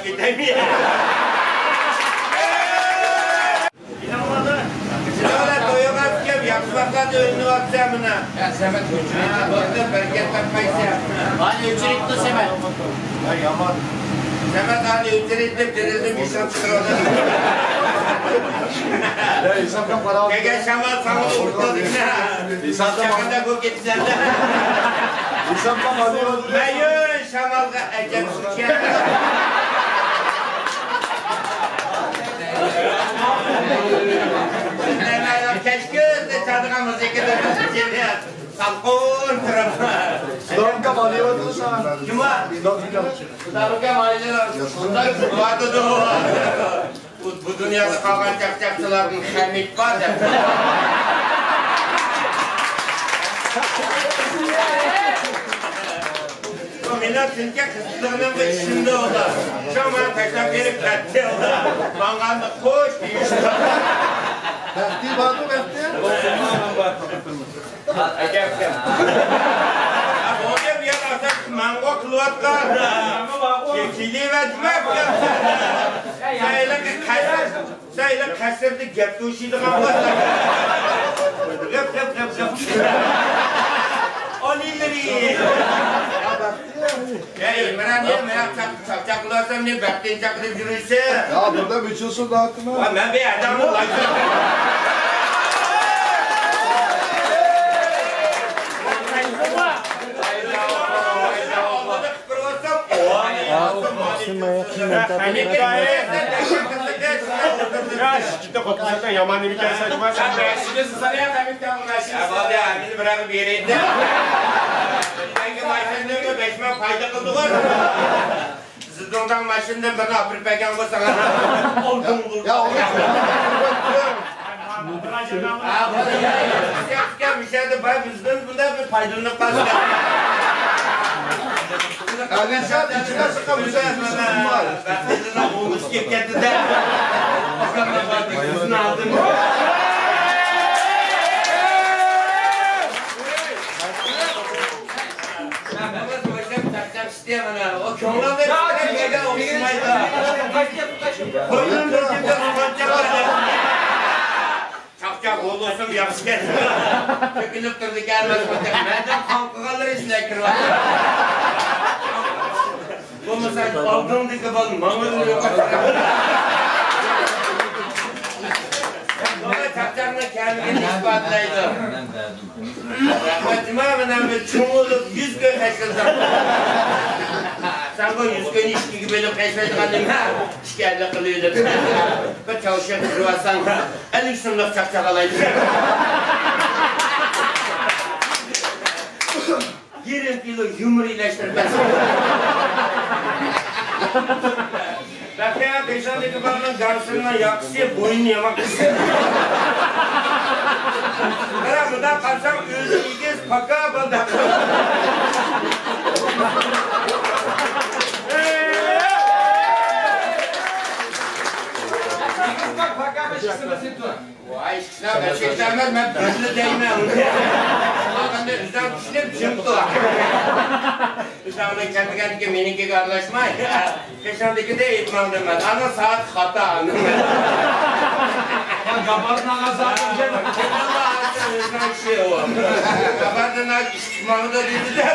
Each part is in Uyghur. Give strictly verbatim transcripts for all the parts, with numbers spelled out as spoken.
كېتەيمىز. شۇنىڭ بىلەن تويغا كېلىپ ياخشى ۋاقىتلاردا ئۆيلىنىۋاتىسەن مانا. ھە، سەمەت. ھە، بولدى، بەرىكەت تاپقايسەن. ھالى ئۆچۈرۈپتۇ سەمەت. ھە، يامان. سەمەت ھالى ئۆچۈرۈپ دېرىزىدىن بېشىنى چىقىرىۋاتىدۇ. يا، ھېسابقا قاراۋاتىدۇ. كەلگەن شامال ساڭا ئۇرۇپ قالدى. ھېسابقا چاقىردەك بولۇپ كېتىسەن. ھېسابقا قاراۋاتىدۇ. مەيۈن شامالغا ئەجەب سۇ كەلدى. كەچكۈزدە چالىدىغان مۇزىكىدا بىز جىمى سالقىن تۇرۇپ. داۋۇتكام ئالىۋاتىدۇ ساڭا. كىم بار؟ داۋۇتكام. داۋۇتكام ئالىۋاتىدۇ. بۇ، بۇ دۇنيادا قالغان چاقچاقچىلاردىن خەمىت بار دەپ. بۇ مېنىڭ تۈنكى قىزىقلىقىمغا ئىشىنىدۇ ئۇلار. شۇڭا ماڭا تاشلاپ بېرىپ كەتتى ئۇلار. ماڭغاندا خوش دېيىشتى. بەختى بارمۇ، بەختى؟ ئاكام، ئاكام. بولدى، بۇ يەردە ئاسان ماڭغۇ قىلىۋاتقان. كېلىۋەتمە، ئاكام. سەيلىقى قەسىر، سەيلىق قەسىردە گەپ توشۇيدىغان بولسا. غىپ، غىپ، غىپ، غىپ. ئالىلىرى. يا ئىمران، يا مېنىڭ چاق-، چاقچاق قىلىۋاتسام، نېمە بەختىنى چاقىرىپ يۈرۈيسەن؟ يا، بۇندا مىچۇسۇن داۋاتىمەن. ۋە مەن بىر ئادەمنى لايك. ياش، جىددىي قوپۇلساڭ يامان نېمىكەنسەن جۇما سەن. يا، بولدى، ھەممىنى بىراققا بېرەيدە. بەلكى ماشىنىدىن بەش مىڭ پايدا قىلدىغۇ. زىدىڭداڭ ماشىنىدىن بىرنى ئاپىرىپ بەرگەن بولساڭ. يا، ئۇنى مۇشۇ يەردە بار، بىزدىن بۇنداق بىر پايدىلىنىپ قالسا. ئەلىشات ئىچىگە سىقىپ، بىزدىن بار. بەختىيارنىڭ ئوغلىسى كېلىپ كەتتى-دە. بىزنى ئالدىن. مانا، ئۇ كۆڭلۈڭنى يا، تۈگىگەن ئوخشىمايدۇ. قوينۇم بىر گېپىڭ قانچە بار. چاقچاق بولسۇن ياخشىكەن. تۆكۈلۈپ تۇرىدىكەن، مەندىن قالقىغانلىرى سىلەر كىرىۋاتىدۇ. بولمىسا ئالدىڭدىكى بال ماڭىدۇ. بۇ چاقچاقنىڭ كەملىكىنى ئىسپاتلايدۇ. رەھمەت جۇما، مانا بىر چوڭ بولۇپ يۈز كوي خەجلىدىڭ. سەن بۇ يۈز كوينى ئىككىگە بۆلۈپ خەجلەيدىغان نېمە؟ ئىككى ئەللىك قىلىۋېلىپ. بىر چاۋشيەن كىرىۋالساڭ، ئەللىك سوملۇق چاقچاق ئالايلى. يېرىم كىلو يۇمۇر ئىلەشتۈرۈپ بەرسەڭ. بەختىيار، بېشىڭدىكى بالىنىڭ گاڭسىرىنىڭ ياقىسى بوينىنى يامان قىسىپ. قارا، مۇنداق قارىساڭ ئۆزى ئېگىز، پاكا بالا. ۋاي، ئىككىسىنىڭ بەشى ئىشلەرمەن، مەن بىرلا دەيمەن. شۇنداق ئەمدى ئۆزۈڭ چۈشىنىپ جىم تۇر. ئۆزۈڭدىن كەلمىگەندىكىن مېنىڭكىگە ئارىلاشماي. قېشىڭدىكىدە ئېيتماڭ دېمەن. ئانا سائەت خاتا. گاپارنىڭ ئازابى ئۆزۈڭ ئىشى ئۇ. گاپاردىن ئىش ماڭىدۇ دېدى-دە،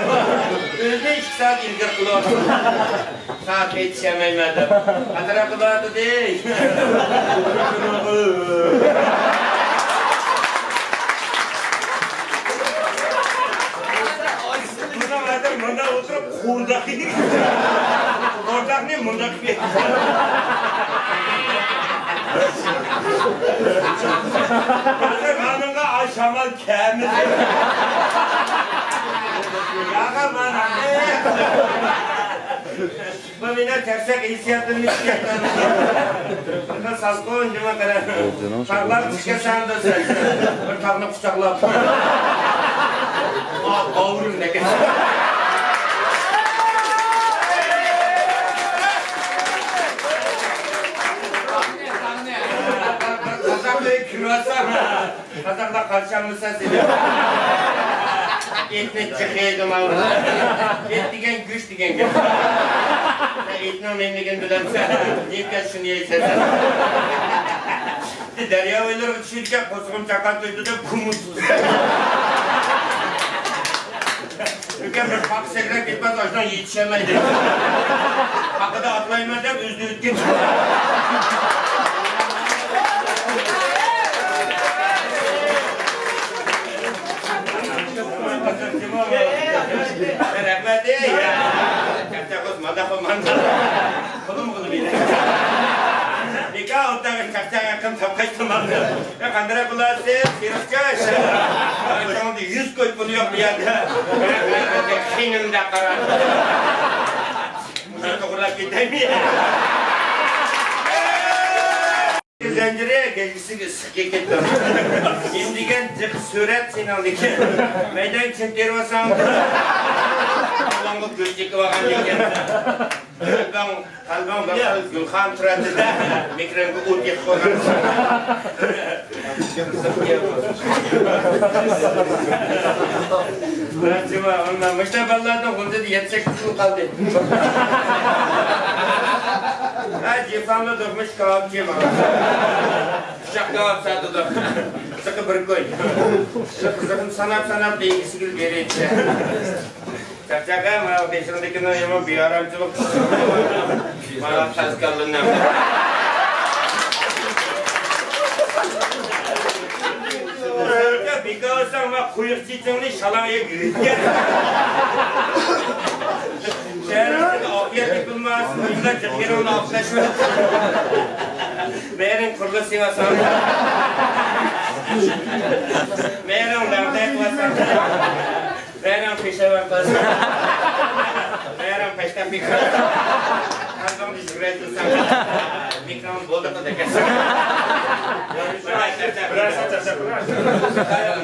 ئۆزىنى ئىككى سائەت ئىلگىرى قىلىۋاتىدۇ. سائەتكە يېتىشەلمەيمەن دەپ. قاتراققا باراتىدى. بۇنىڭ ئادەم مۇنداق ئولتۇرۇپ، قورداق يېدى. قورداقنى مۇنداق يېدى. ھازىر مانىڭغا ئاي شامال كەلمىدى. ياغا مانا. بۇ مېنىڭ چاقچاق ھېسسىياتىمنى چۈشەندۈردى. بىر خىل سالقىن جۇما قارا. تاغلار چۈشكەن سەن بىر تاغنى قۇچاقلاپ. ئا، باۋرۇم دېگەن. قازاق ئۆيگە كىرىۋالسام، قازاقلار قارشى ئالمىسا سېنى. ئېتنى جىق يەيدۇ ماۋۇ. ئېت دېگەن گۆش دېگەن گەپ. ئېتنى نېمىلىكىنى بىلەمسەن؟ نېمە شۇنى يەيسەن؟ دەريا بويلىرىغا چۈشىدىكەن، قورسىقىم چاققان تۇيدۇ دەپ، كۇمۇس. ئۆكەم بىر پاقا سەكرەپ كېتىپ، ئاشۇنىڭ يېتىشەلمەيدۇ. پاقىدا ئاتلايمەن دەپ، ئۆزى ئۆتكەن. رەھمەت، ئەي، يا. چاقچاق بولسا، مانداق بولمامدۇ. قولۇم قولۇم ئىدى. بىكار ئولتۇرغان چاقچاق ھەققىم تاپقاچ تامامدۇ. يا، قانداق بولاسىز، سېرىقچاش؟ چوڭدا يۈز كوي پۇلى يوق بۇ يەردە. خېنىمدا قارا. مۇشۇ توغرىلاپ كېتەيمۇ؟ زەنجىرى گەجگىسىگە ئىسسىق كېتىپ كەتتى. نېمە دېگەن جىق سۈرەت سېنىڭدىكى. مەيدەڭگە چىم تېرىۋالساڭ، بالامغا گۆش چېكىۋالغان دېگەن. قەلبىڭ، قەلبىڭ بىر خىل گۈلخان تۇراتتى-دە، مېكرەڭگە ئوت يېقىپ قويغان. مۇشۇنداق بالىلاردىن غۇلجىدا يەتتە سەككىز يىل قالدى. ھە، جىفامدا دوقمۇش كاۋاپچى ماڭا. ئۇششاق كاۋاپ ساتىدۇ. قىزىقى بىر كوي. شۇ قىزىقنى ساناپ-ساناپ دېگىسىگە بېرىچە. چاقچاق، مانا بېشىڭدىكىنى يامان بىئارامچىلىق. مانا تاز كاللىنى. بىكار بولساڭ، ما قويۇق چېچىڭنى شالاڭ يەپ يۈرۈپ كەت. شەھەرلىكتە ئاقىيەت دىپلوماسى مۇشۇنداق جىق يېرىڭنى ئاقلاشمايدۇ. بەرىڭ قۇرۇلۇش سېۋەسەڭ. بەرىڭ لەڭدەك قىلىۋاتساڭ. بەرىڭ پېشەۋەر قىلىسەن. بەرىڭ پەشتەم بىكار. قەلبىڭدە يۈرەك قىلساڭ. مىكرونى بولدى قىلدى ئەكەنسەن. بىرەر سائەت چاقچاق. يۈز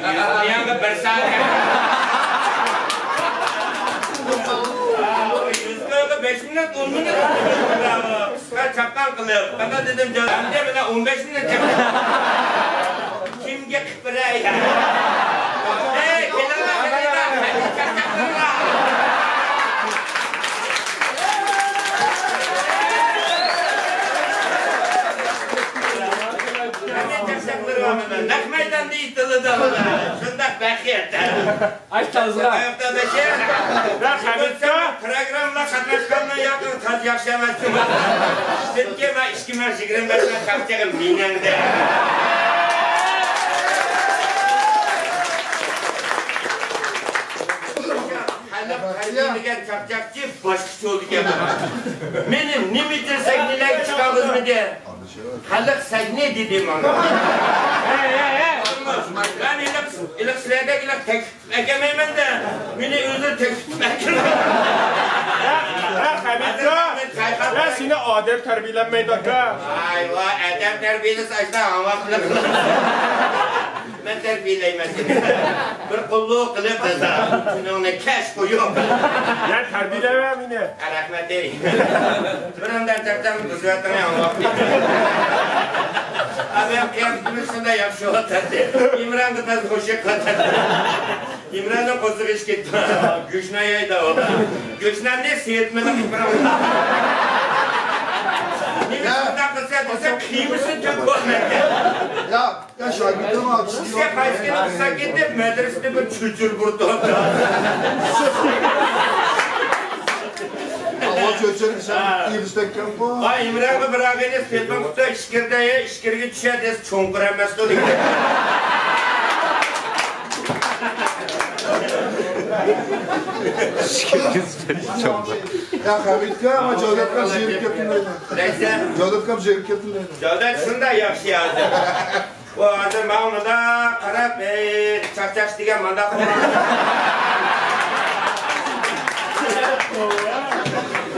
مىليونغا بىر سائەت. يۈز مىليونغا بەش مىنۇت، ئون مىنۇت. قىسقا چاققان قىلىپ. قانداق دېدىم، جان؟ ئەمدى مانا ئون بەش مىنۇت چاققان. كىمگە قىلىپ بېرەي؟ ئەي، كېلىڭلار، كېلىڭلار، قېنى چاقچاقلىرىڭلار. قېنى چاقچاقلىرىڭلار مانا، نەق مەيداندا ئېيتىلىدۇ مانا، شۇنداق بەخت. ئاي تازغا. ئاياقتا بەشەر. ۋە خەمىتكا. پروگراممىغا قاتناشقاندىن ياقىن تاز ياخشى ئەمەس. چۈنكى مەن ئىككى مىڭ يىگىرمە بەشنىڭ چاقچىقى مېنىڭدە. خەلق تەربىيەلىگەن چاقچاقچى باشقىچە بولىدىكەن. مېنى نېمە ئۈچۈن سەھنىلەرگە چىقارغۇزمىدى؟ خەلق سەھنە دېدى ماڭا. مەن ئىلىق، ئىلىق سىلەردەك ئىلىق تەكلىپ ئەكەلمەيمەن-دە، مېنى ئۆزلىرى تەكلىپ قىلىپ ئەكەلدى. ھە، ھە، خەمىتجان. ھە، سېنى ئادەم تەربىيەلەنمەيدۇ ئاكا. ئايۋا، ئادەم تەربىيەلىسە ئاشۇنداق ھاڭۋاق قىلىپ. مەن تەربىيەلەيمەن سېنى. بىر قۇللۇق قىلىپ، دادا، كۈنۈڭنى كەچ قويۇپ. يا، تەربىيەلەۋەر مېنى. رەھمەت ئەي. بىر ئانداق چاقچاقنى بۇزۇۋەتتىڭ يا، ئاڭلاپ. ئادەم قىياپىتىمىز شۇنداق ياخشى بولۇۋاتاتتى. ئىمرانغا تازا خوش يېقىۋاتاتتى. ئىمراننىڭ قورسىقى ئېچىپ كەتتى. گۆشنان يەيدۇ ئۇ. گۆشناننى سېيىتمىنىڭ بىر. نېمە شۇنداق قىلسا دېسە، قىيمىسىنى تۆكۈۋالمايدىكەن. يا. يا شاگىرتلىرىڭ ئاچىسى روسىيە قايسى كۈنى قىسا كېتىپ، مەدرىسىدە بىر چۆچۈرە بۇرىتىۋاتىدۇ. ئاۋۋال چۆچۈرىگە سەن ئېغىز تەگكەنغۇ. ھا، ئىمرانغا بىر ئاغىنىسى تېلېفون قىپتۇ، ئىچكىرىدە، ئىچكىرىگە چۈشە دېسە، چوڭقۇر ئەمەستۇ دېگەن. يا خەمىتكە، ما جەۋدەتكە زېرىكىپ كەتتىم دەيدۇ. نەيسە. جەۋدەتكە زېرىكىپ كەتتىم دەيدۇ. جەۋدەت شۇنداق ياخشى ھازىر. ئۇ ھازىر ماڭا مۇنداق قاراپ، ئەي، چاقچاق دېگەن مانداق قىلغان.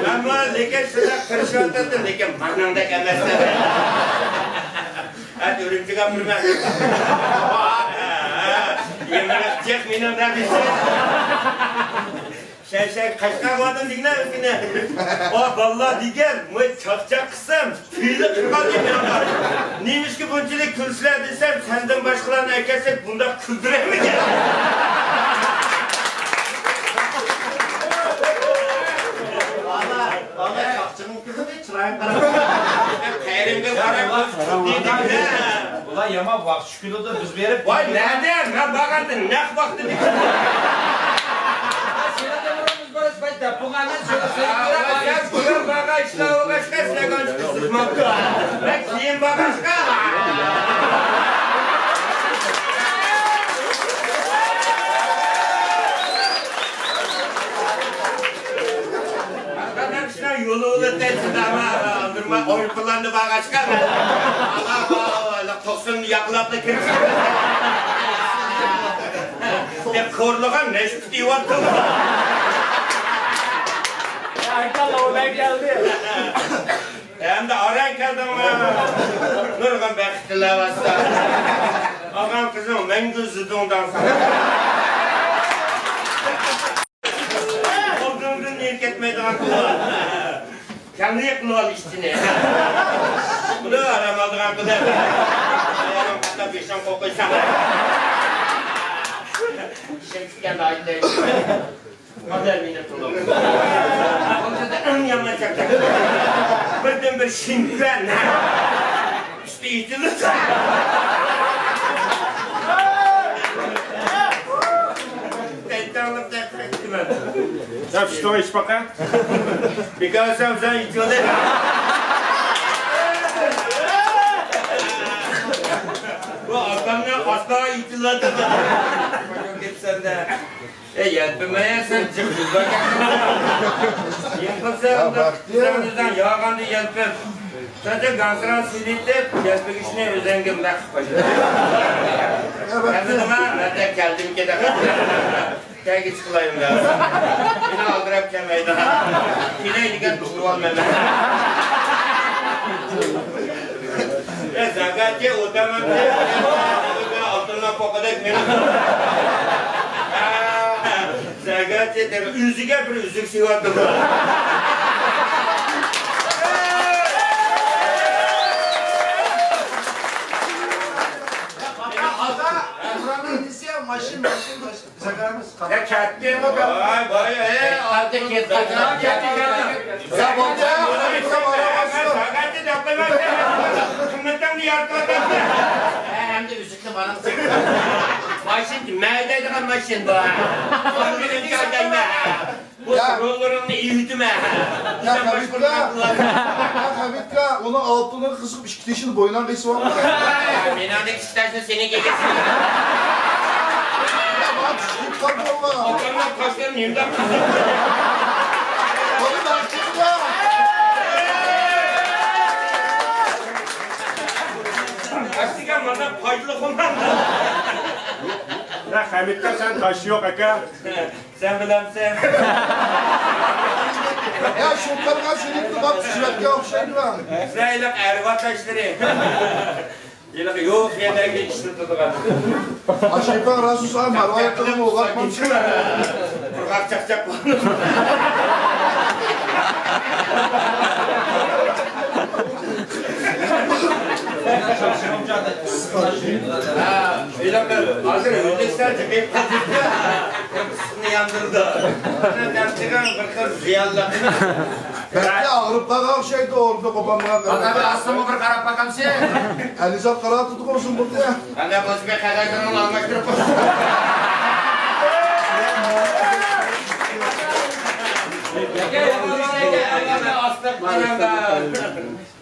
مەنمۇ لېكىن شۇنداق تىرىشىۋاتاتتىم، لېكىن مانىڭدەك ئەمەس. ھە، ئۈرۈمچىگە ئاپىرىمەن. يېمىرىق جىق مېنىڭ دەپ. شەي، شەي، قەشقەر باردا دېگىنە ئۆزىنى. ئا، باللا دېگەن، مۇ چاقچاق قىسىم، پېيلى قىلغان دېگەن. نېمىشقا بۇنچىلىك كۈلسىلەر دېسەم، سەندىن باشقىلارنى ئەكەلسەك، بۇنداق كۈلدۈرەلمىگەن. بالا، بالا چاقچىقىڭ قېرىمگە قاراپ، دېدىم-دە. ئۇلار يامان ۋاقىت چۈشكۈلىدى، بىز بېرىپ. ۋاي، نەدە؟ مەن بارغاندا نەق ۋاقتىدا. سېنىڭ ئۆمرىڭىز بولسا، بەك دەپ بولغان، سېنىڭ سېنىڭ ۋاي، سەن بۇرۇن بارغان ئىشلار بولغاچقا، سىلەرگە ئانچە قىزىقماپتۇ. مەن كېيىن بارغاچقا. ئارقىدىن كىشىلەر يولى بولۇپ كەتسۇن، ئەمما ئالدىرما ئايروپىلاندا بارغاچقا، توقسان ياقلاپلا كىرىپ، دەپ خورلىغان نەشپۈت دېيىۋاتىدۇ. ئەمدى ئاران كەلدىڭمۇ؟ نۇرغۇن بەخت تىلەۋاتسا. ئاغام قىزىڭ مەڭگۈ زىدۇڭداڭ ساڭا. ئالدىڭدىن نېرى كەتمەيدىغان قىلىۋال. كەڭرى قىلىۋال ئىچىنى. بۇنى ئارام ئالىدىغان قىلىپ. ئايالىڭ قاتناپ بېشىڭ قوقۇيساڭ. ئىشىم چۈشكەندە ئايتاي. قادەر مېنى قىلدىڭ. بولسا ئەڭ يامان چاكچاك. بىردىن بىر شىنكۈەن. ئۈستى ئېچىلىپ. تەيتاڭلىق تەيتاڭلىق. يا، شۇڭا ئىچ باقا. بىكار سەن ئىچىۋالدى. بۇ ئاكامنىڭ ئاستا ئېچىلىۋاتىدۇ. كېتىسەن-دە. ئەي، يەلپۈنمە يا، سەن جىق يۈز بار گەپ قىلما. يېڭىلسا، يا، ئۇنداق بەختىيار. سەن ئۆزۈڭ ياغاندا يەلپۈن. سەنچە گاڭسىراڭ سېلىۋېتىپ، يەلپۈگۈچنى ئۆزەڭگە مەخپىي قويدۇڭ. يا، بەختىيار. ئەمدى نېمە؟ مەن كەلدىمكى دەپ. تەگە چىقىلايمەن. مېنى ئالدىراپ كەلمەيدۇ. كېلەي دېگەن تۇرۇۋالمايمەن. ئە، زاكاتى ئۆتەمەمدى. ئالتۇننىڭ پوقىدەك مېنىڭ. زاكاتى دەپ ئۆزىگە بىر ئۈزۈك سېلىۋاتىدۇ. ئاتا، ئەمراننىڭ دېسە، ماشىنا، ماشىنا، ماشىنا. يا كەتتىمۇ؟ ۋاي، ۋاي، ئەي، ئالدى كەتتى. يا بولدى. قىممىتىڭنى يارىتىۋاتامسەن. ئەمدى ئۈزۈكنى مانا. ماشىنا مەيدەيدىغان ماشىنا بۇ. بۇ يا. روللىرىڭنى ئېۋىتىمەن. يا، سەن باشقۇرغان قىلارسەن. يا، خەمىتكا، ئۇنىڭ ئالتۇنىغا قىزىقىپ ئىككى تېشىنى بوينۇڭغا ئېسىۋالما. مېنىڭدەك ئىككى تاشنى سېنىڭ ئىگىسى. يا، مانا چۈشۈرۈپ قالدى. ئاكامنىڭ قاشلىرى نېمىدەپ قىزىق؟ بۇنى بەختىيار. ئەسلىگە مانا پايدىلىق بولمامدۇ؟ يا، خەمىتكا، سەن تاش يوق، ئاكا. سەن بىلەمسەن؟ يا، شۇ قارىغان سېنىڭكىنى باپ چۈشۈرەتكەن ئوخشايدۇ. سىلەر ھېلىقى ئەرۋا تاشلىرى. ھېلىقى يوق يەرلەرگە ئىشلىتىدىغان. ئاشىقىڭ رەسۇل ساڭا مەرۋايەتتىن ئۇلاتمامسىز؟ قۇرغاق چاقچاق. ھا، ھېلىقى ھازىر ئۆزبېكىستان جىمىپ قالدى. قورپۇسنى ياندۇرىدۇ. مانا دەمچىگىڭ بىر خىل زىيانلىق. بەكلا ئاغرىپ قالغان ئوخشايدۇ، ئورنىدا قوپالمىغان. ئاتا بىر ئاستىمۇ بىر قاراپ باقامسىز؟ ئەلىزات قاراتىدىغۇ ئۇزۇن بولدى. ئەنە بولسا بىر قەغەزلىرىڭنى ئالماشتۇرۇپ قويسۇن.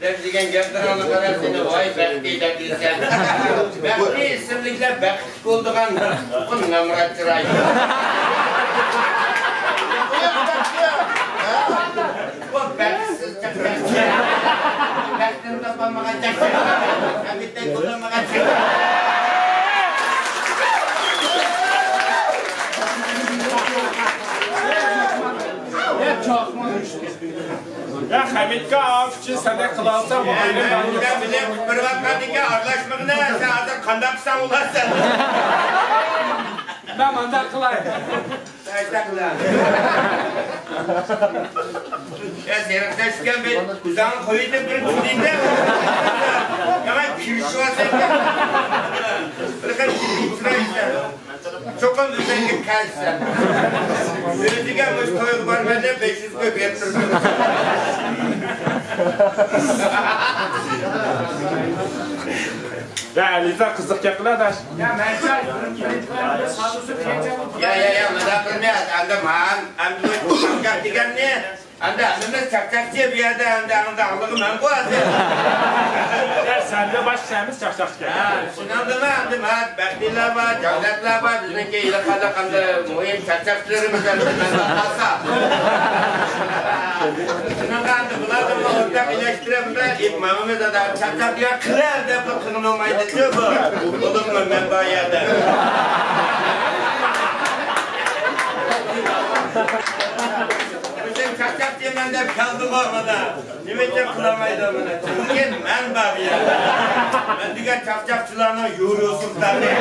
دەپ دېگەن گەپلىرىڭنى قارا سېنى، ۋاي بەختى دەپ يۈرسەن. بەختى ئىسىملىكلەر بەختلىك بولىدىغان بۇ نامرات چىراي. بۇ بەختسىز چاق. بەختىنى تاپالمىغان چاق. ھەمىتتەك بولالمىغان چاق. يا خەمىتكا، ئاۋۇ كىشى سەندەك قىلالىسا، بۇ ئايرىم بىلەپ بىلەپ بېرىۋاتقاندىكىن ئارىلاشمىغىنە، سەن ھازىر قانداق قىلساڭ بولارسەن. مەن مانداق قىلاي. ئەشتەقلا. يا سېرىق تەشكەن بىر ئۆزۈڭنى قويۇۋېتىپ بىر كۈندە. يامان كۈلۈشۈۋاتىسەن. بىر خىل كۈلۈپ تۇرىسەن. چوقۇم ئۆزۈڭگە كەلسە. ئۆزىگە مۇشۇ تويغا بارىمەن دەپ بەش يۈز كۆپ يەپ تۇرىدۇ. يا ئەلىزا، قىزىق گەپ قىل ئاداش. يا، يا، يا، مۇنداق قىلمايسىز. ئەمدى مەن، ئەمدى بۇ چاقچاق دېگەننى، ئەمدى ھەممىمىز چاقچاقچى بۇ يەردە، ئەمدى ئەڭ داڭلىقى مەن بۇ ھازىر. يا، سەندە باشقا ئەمىس چاقچاقچى. ھە، شۇنىڭدىمۇ ئەمدى مەن بەختىيارلار بار، جەۋدەتلەر بار، بىزنىڭكى ھېلىقى ئەمدى مۇھىم چاقچاقچىلىرىمىز ئەمدى مەن قالسا. شۇنىڭغا ئەمدى بۇلار بىلەن ئورتاق ئىلەشتۈرۈپ، ئىمامىمىز ئادا چاقچاق دېگەن قىلار دەپ قىلىنالمايدىچۇ بۇ. بولۇپمۇ مەن بار يەردە. بۈگۈن چاقچاقچىمەن دەپ كەلدىمۇ مانا. نېمە ئۈچۈن قىلالمايدۇ مانا؟ چۈنكى مەن بار بۇ يەردە. مەن دېگەن چاقچاقچىلارنىڭ يورۇسۇلتانى.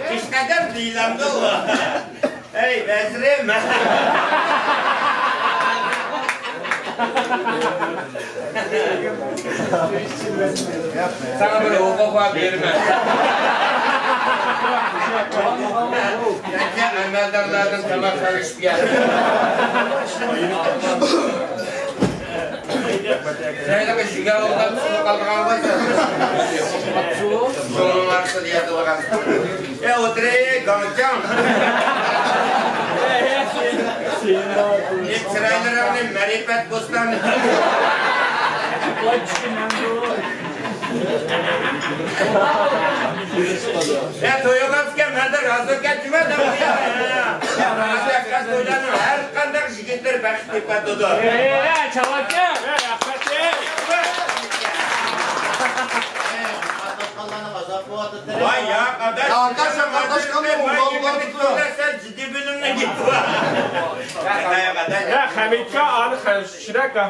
ھېچقەدەر دېيىلەمدۇ ئۇ. ئەي ۋەزىرىم! ساڭا بىر ھوقۇق بار بېرىمەن. ياكى ئەمەلدارلاردىن تاماق سالىشىپ يەر. سەن شۇگە ئوغلان تۇتۇپ قالمىغان بولسا. شۇنىڭ ئارقىسىدا ياتىدىغان. يا ئولتۇراي، گاڭچاڭ. ئى، چىرايلىرىڭنى مەرىپەت بوستانى. يا تويغانسىكەن، مەندە رازىكەن جۈمە دەپ قويا. يا رازىكەن، تويلارنىڭ ھەر قانداق يىگىتلىرى بەخت تېپىدۇ. يا، يا، چاۋاكە. يا، رەھمەت. ۋاي يا قارداش، يا قارداش، قارداش، قارداش، قارداش، قارداش. سەن جىددىي بىلىمنى گېپى بار. يا خەمىتكا، ئانى خە-، شىرەك، ھە.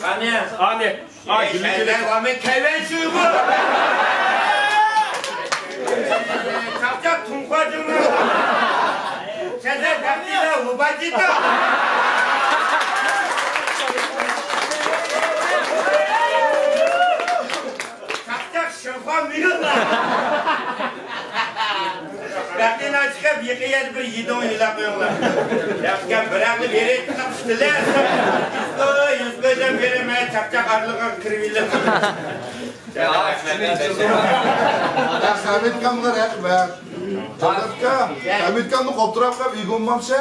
ئانى. ئانى. ئا، ئەي، گۈللۈك، گۈللۈك. شەيتان، ۋامى كەيۋەن شۇ بۇ. چاقچاق تۇڭخۇاجىڭنى. شەيتان، تەقدىردە ۋۇباجىتا. چاقچاق شىنخۇا مىيۇن. بەختىيار ئىكەن، يېقىن يەردە بىر يېدىڭ يىلاپ قويۇڭلار. ياقكەن بىراقنى بېرىپ قۇتۇلۇپ. يۈز كوي، يۈز كويدىن بېرى مەن چاقچاق ئارىلىقىغا كىرىۋېلىپ. يا، سەمىتكامغا رەھمەت. جاۋدەتكا، سەمىتكامنى قوپتۇراپ قويۇپ، ئىگۇم مامشە.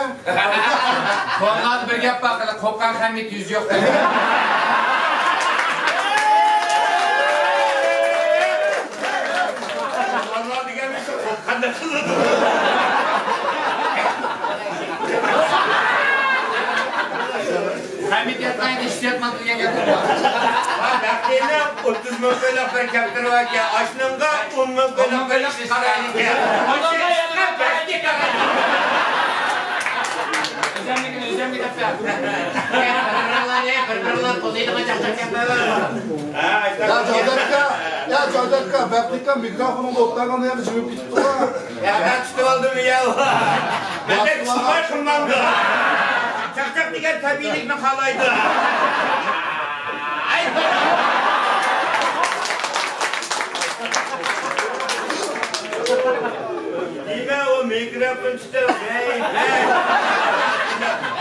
قوڭغان بىر گەپ بار، قوپقان خەمىت يۈز يوق دەيدۇ. قوپقان دېگەن قوپقاندەك قىلىدۇ. خەمىت ياتقان يەردە ئىششەي ياتمايدۇ دېگەن گەپ بار. ھە، بەختىيارنىڭ ئوتتۇز مىڭ كويلۇق بىر كەپتىرى باركەن، ئاشۇنىڭغا ئون مىڭ كويلۇق بىر ئىش قارايدىكەن. ئۆزۈمنىڭكىنى ئۆزۈم دەپ بەر. بىر-بىرىڭلارنى، بىر-بىرىڭلارنى قوزۇيدىغان چاقچاق گەپ بار. يا جاۋدەتكا، يا جاۋدەتكا، بەختىيار مىكروفوننى ئوتتۇرغان يەردە جىمىپ كېتىپتۇ. يا، مەن تۇتۇۋالدىم يا. مەندەك سۇپاي قىلمامدۇ. چاقچاق دېگەن تەبىئىيلىكنى خالايدۇ. ئاي. دېمە، ئۇ مىكروفون تۇتۇپ، ھەي، ھەي.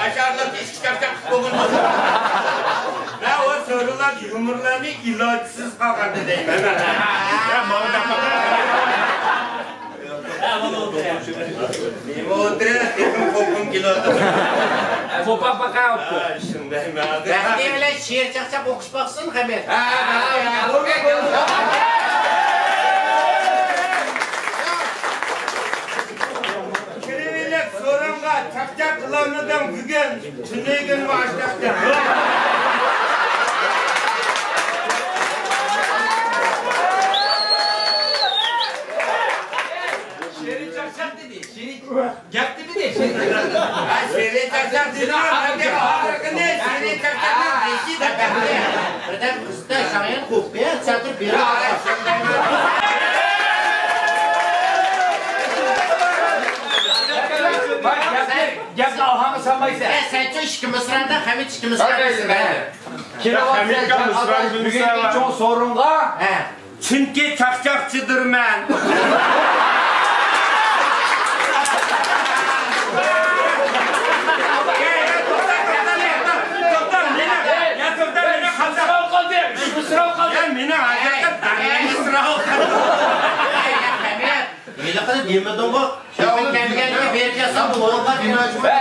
ئاشارلىق ئىچكى چاقچاق قىلىپ بولغىنى. مەن ئۇ سورۇنلار يۇمۇرلارنى ئىلاجسىز قالغاندا دەيمەن. يا، ماڭا دەپ. نېمە ئولتۇرۇپ، تېخىمۇ قوپقۇم كېلىۋاتىدۇ. قوپاپ باقاي. ھە، شۇنداق مەن ھازىر. بەختىيار بىلەن شېئىر چاقچاق ئوقۇش باقسۇن، خەمىت. ھە، ھە، بولدى، بولدى. كىرىۋېلىپ سورۇنغا، چاقچاق قىلالمىدىڭ بۈگۈن. تۈنۈگۈنمۇ ئاشتاق دەپ. شېرىن چاقچاق دېدى. شېرىن گەپ دېمىدى. شېرىن چاقچاق. ھە، شېرىن چاقچاق دېدى. مەن دەپ ئاخىرقىنى شېرىن چاقچاقنىڭ بېشى دەپ بەردى. بىردەم قىزدا شاڭيەن قوپۇپ، سەتۈر بېرىپ. گەپنى ئاۋھانغا سالمايسەن. ئە، سەنچۇ ئىككى مىسراندا، خەمىت ئىككى مىسرا دەيسەن. كېلىۋاتىسەن، بۈگۈنكى چوڭ سورۇنغا. ھە. چۈنكى چاقچاقچىدۇرمەن. يېمىدىڭغۇ؟ شېپىڭ كەلگەنگە بېرىپ ياتساڭ بولغان. ھە،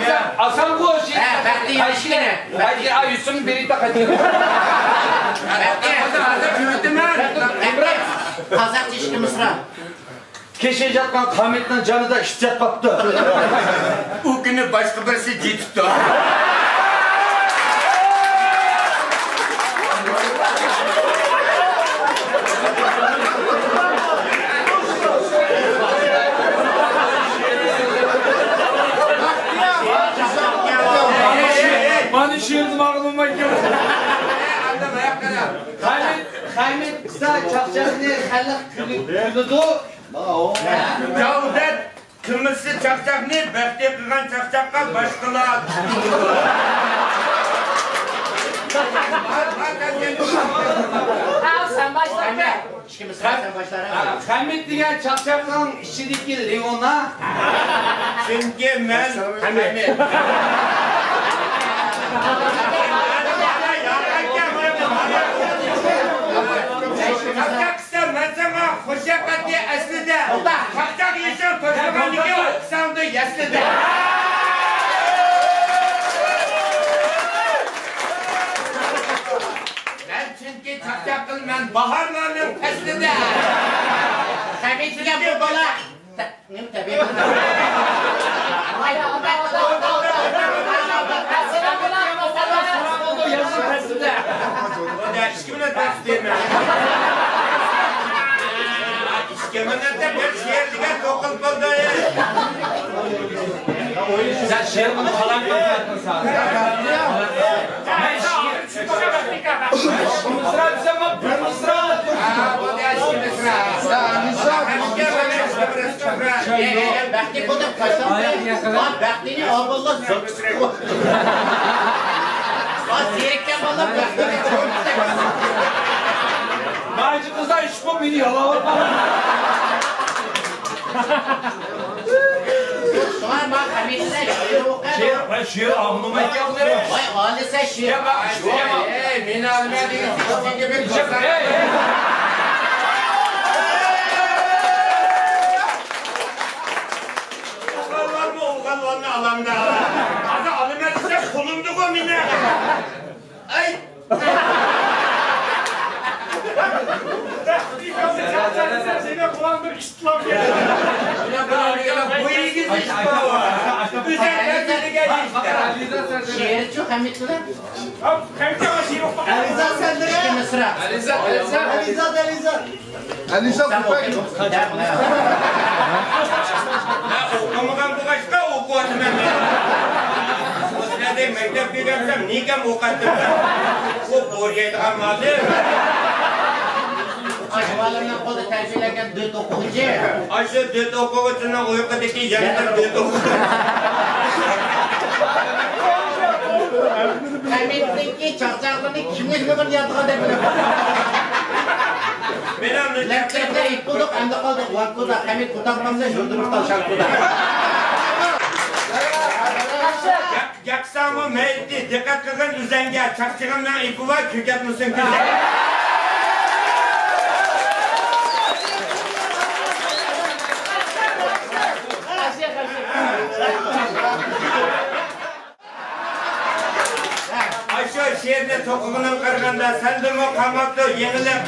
ھە، ئاسانغۇ. ھە، بەختى ياخشىكەنە. بەختى، ئا، يۈسۈم بېرىپ تاقايتتى. بەختى. قازاقچە ئىككى مىسرا. كېشىشىۋاتقان قامىتنىڭ جانىدا ئىت ياتقاپتۇ. ئۇ كۈنى باشقا بىرسى جېتىپتۇ. مانا شېئىرنى ماڭا بولمايدىكەن. خەمىت، خەمىت قىلسا چاقچاقنى خەلق كۈلىدۇ. جاۋدەت قىلمىسا چاقچاقنى، بەختى قىلغان چاقچاققا باشقىلار. ھە، سەن باشلا. ئىككى مىسرا سەن باشلا. ھە، خەمىت دېگەن چاقچاقنىڭ ئىچىدىكى لىمونلار. چۈنكى مەن خەمىت. چاقچاق ئىچسەم مەن ساڭا خۇش ياقاتتى ئەسلىدە. چاقچاق يېشىڭ توشمىغاندىكىن ئوقۇساڭدۇ يەسلىدە. مەن چۈنكى چاقچاق قىلىمەن باھارلارنىڭ پەسلىدە. خەمىتكە بۇ بالا. نېمە تەبىئىي؟ ئىككى مىنۇتتا بىر شېئىر دېگەن توقۇلۇپ بولدى. سەن شېئىرنى قالاڭ قىلىپ بەرسەڭ. مىسرا دېسەم، بىر مىسرا. بەختى بولۇپ قالسام، بەختىنى ئابىللا زوپ چىقىپ. زېرىككەن بالام بەختىنى چوڭ. ناھايىتى قىزلار ئىش بولۇپ مېنى يالاۋاتقان. شۇڭا ماڭا خەمىتىدە شېئىر ئوقۇ. شېئىر، ۋاي، شېئىر ئاڭلىمايدىكەن بۇلار. ۋاي، ئالىسە شېئىر. يا، بە-، شېئىر. ئەي، مېنى ئالىمەن دېگەن. يا، ئەي. ئوغۇللارمۇ ئوغۇللارنى ئالامدا. ھازىر ئالىمەن دېسە، قولۇمدىغۇ مېنى. ئەي. شېئىرچۇ خەمىت بىلەن. ئەلىزا سەندىرە. ئىككى مىسرا. ئەلىزا، ئەلىزا. ئەلىزا، ئەلىزا. ئەلىزا كۆپەك. مەن ئوقۇمىغان بولغاچقا ئوقۇۋاتىمەن مەن. سىلەردەك مەكتەپكە كەلسەم نېمىگەم ئوقۇۋاتىمەن. ئۇ بورجايدىغان مۇئەللىم. ئاشۇ مۇئەللىمنىڭ قولىدا تەربىيەلەنگەن دۆت ئوقۇغۇچى. ئاشۇ دۆت ئوقۇغۇچىنىڭ ئۇيقۇدىكى يەنە بىر دۆت ئوقۇغۇچى. خەمىتنىڭكى چاقچاقلىرىنى كىملىكىنى بىر يادىغا دەپ بىلىپ. مېنىڭ لەپتەپلەر ئېيتقۇدۇق، ئەمدى قالدۇق ۋانكۇدا. خەمىت قۇتاپ قالسا، يۇرتىمىز تال شاڭكۇدا. ياق-، ياقساڭمۇ مەيلى، دىققەت قىلغىن ئۆزەڭگە. چاقچىقىمنىڭ ئېپى بار، كۆكەرتمىسۇن كۆزۈڭ. ئاشۇ شېئىرنى توقۇغىنىمغا قارىغاندا، سەندىنمۇ قالماپتۇ يېڭىلىق.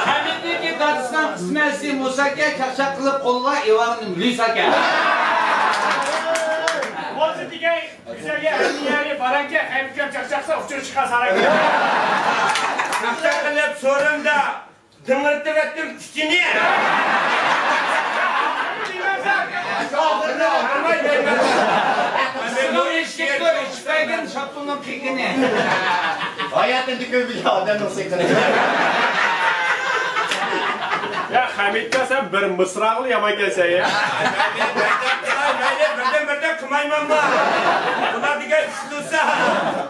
خەمىتنىڭكى دادىسىنىڭ ئىسمى ئەسلى مۇساكەن، چاقچاق قىلىپ قولىغا ئېۋارىنى مىلىساكەن. بولسا دېگەي، گۈزەلگە ھەممە يەرگە باراركەن، خەمىتكەم چاقچاقسا ئۇچۇر چىقار ساراڭ. چاقچاق قىلىپ سورۇندا دىڭىرتىۋەتتىم ئۇچىنى. سىنىڭ ئېشەككە ئېشىپ بەرگەن شاپتۇلنىڭ قېقىنى. ھاياتىمدا كۆرمىگەن ئادەمنىڭ سېقىنى. يا خەمىتكە سەن بىر مىسراغىلا يامانكەنسەن يا. مەيلى، بىردىن بىردىن قىلمايمەنما. بۇلار دېگەن ئىش تۇرسا،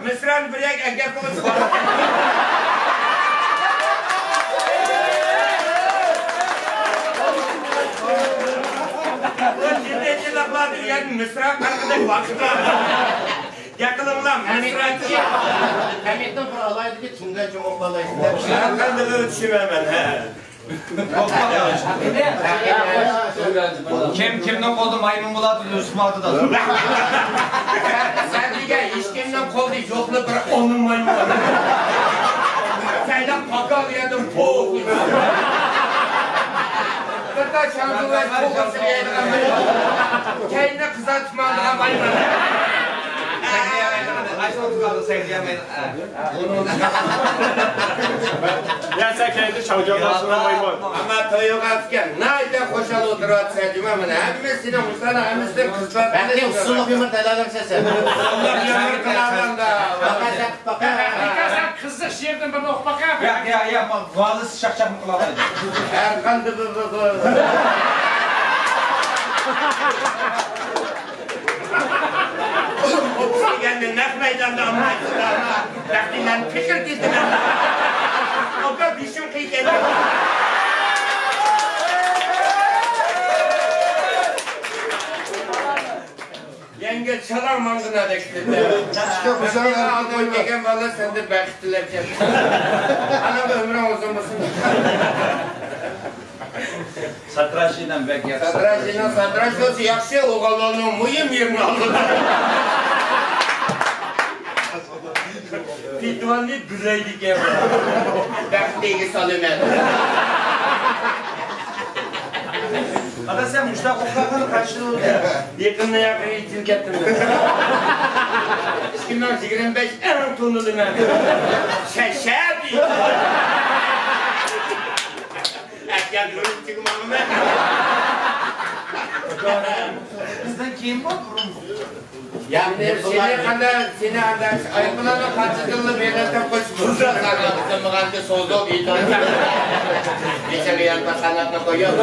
مىسرانى بىر يەرگە ئەكەپ قويسا. بۇ جىددىي چىلىقلاردا ئۇ يەردە مىسرا قارىغۇدەك ۋاقىت بار. گەپ قىلىڭلار، مەسرەتچى. ھەمىدنىڭ بىر ئالاھىدىلىكى، تۈنگەن جۇمۇ بالايسىز دەپ. مەن قاندىقىنى چۈشىنەمەن، ھە. كىم كىمنىڭ قولىدا مايمۇن بولاتتى، ئۆسماتتى. سەن دېگەن ھېچكىمنىڭ قولىدا يوقلا بىر ئونۇن مايمۇن. سەيلەپ پاكال يەردىن پوق. بىر تال شاڭزۇ ۋە پوق سېلىپ يەيدىغان مايمۇن. كەينىنى قىزارتىپ ماڭىدىغان مايمۇن. يا، سەن كەينىدە شاڭجاڭ باشلىغان مايمۇن. ئەمما تويغا ئەسكەر ناھايىتى خۇشال ئولتۇرۇۋاتىسەن، جۇما، مانا ھەممىسىنىڭ مۇشۇلارنىڭ ھەممىسىدىن قىزلار بەلكى ئۇسسۇللۇق يۇمۇر دەلالەمسەن سەن. ئۇسسۇللۇق يۇمۇر قىلالامدا. بەكرىكا، سەن قىزىق شېئىردىن بىرنى ئوقۇپ باقە. ياق، ياق، ياق، مانا ۋالىس چاقچاقنى قىلالايدۇ. ھەر قانداق بىر، بىر، بىر. ئوقۇش دېگەننى نەق مەيداندا ئاڭلايسىز، ئەمما بەختىيلەرنى پىشۇرتىسىز. ئاكا، بېشىم قىيغان. يەڭگە چالاڭ ماڭغىنادەك دېدى. ئىشقا خوشال ئادەم كەلگەن بالا سەندە بەخت تىلەپ كەپتۇ. ئانا ئۆمرۈڭ ئۇزۇن بولسۇن. ساتىراشىنىڭ بەك ياخشى. ساتىراشىنىڭ ساتىراش بولسا ياخشى، ئوغۇللارنىڭ مۇھىم يېرىنى ئالىدۇ. پېتىۋالنى بۈرلەيدىكەن. بەختىگە سالىمەن. ئادا، سەن مۇشتاق ئوخشاغان قاچىدۇ. يېقىندا ياقى ئېتىلىپ كەتتىم. ئىككى مىڭ يىگىرمە بەش ئەڭ تونۇلىمەن. شەشە دېيىدۇ. ئەتىگەن ئۈرۈمچىگە ماڭىمەن. بىزدىن كېيىن بار، بۇرۇن. يا، سېنى قانداق، سېنى ئانداق ئايروپىلاننىڭ قانچە تىلىنى بېرەتتىم قوشۇپ، بۇردا ساڭا قىزىمغانچە سوزۇپ، يېتىۋاتىمەن. بېشىغا يانما قاناتنى قويۇپ.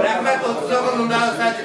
رەھمەت، ئوتتۇز ئوغۇل مۇنداق ئۇستاز.